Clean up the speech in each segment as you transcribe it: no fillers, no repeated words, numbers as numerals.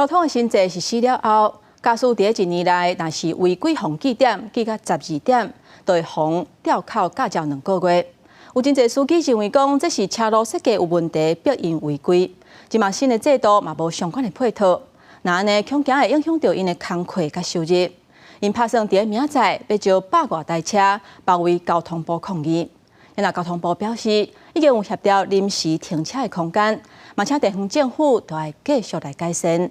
交通的新制實施了後，駕駛佇一年內，若是違規予記點，記到12點，就會予吊扣駕照2個月。有真濟司機認為講，這是車路設計有問題，逼𪜶違規。這馬新的制度嘛無相關的配套，若按呢恐驚會影響著𪜶的工課佮收入。𪜶拍算佇明仔載欲招百外台車包圍交通部抗議。若交通部表示，已經有協調臨時停車的空間，嘛請地方政府都愛繼續來改善。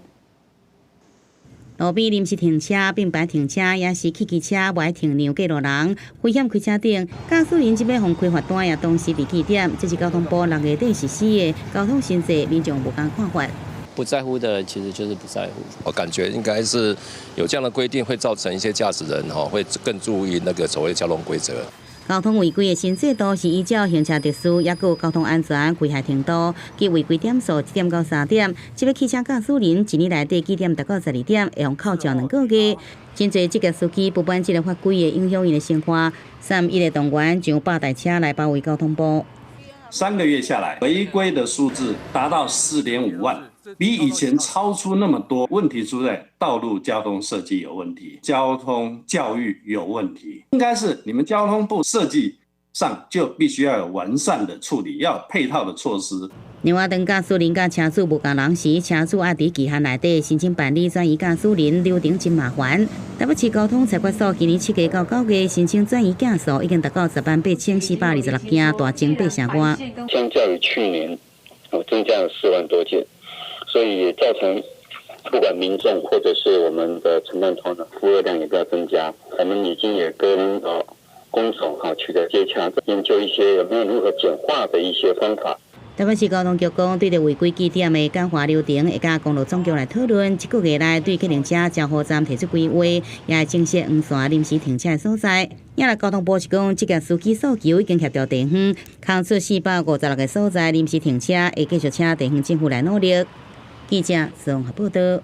路邊臨時停車、並排停車，也是汽機車無愛停讓過路人，危險開車頂。駕駛人這欲予開罰單也同時被記點，這是交通部6月底實施的交通新制，民眾無仝看法。不在乎的人其實就是不在乎。我感覺應該是有這樣的規定，會造成一些駕駛人吼會更注意那個所謂交通規則。交通違規的新制度是依照行車秩序，抑閣有交通安全危害程度及違規點數1點到3點。這欲汽車駕駛人一年內底記點達到12點，會予扣照2個月。真濟職業司機不滿這个法規會影響𪜶的生活，三一個動員上百台車來包圍交通部。 3個月下來，違規的數字達到4.5萬，比以前超出那麼多。問題出在道路交通設計有問題，交通教育有問題，應該是你們交通部設計上就必須要有完善的處理，要有配套的措施。另外，當駕駛人佮車主無仝人時，車主愛佇期限內底申請辦理轉移駕駛人流程真麻煩。台北市交通裁決所今年7月到9月申請轉移駕駛已經達到108,426件，大增8成外。相較於去年，增加了4萬多件，所以也造成不管民眾或者是我們的承辦同仁，負荷量也比較增加。我們已經也跟工總哈取得接洽，研究一些有沒有如何簡化的一些方法。台北市交通局講，對著違規記點的簡化流程，會佮公路總局來討論。這個月內對客運車招呼站提出規劃，也會增設黃線臨時停車的所在。也來交通部是講，職業司機訴求已經協調地方，空出456個所在臨時停車，會繼續請地方政府來努力。記者綜合報道。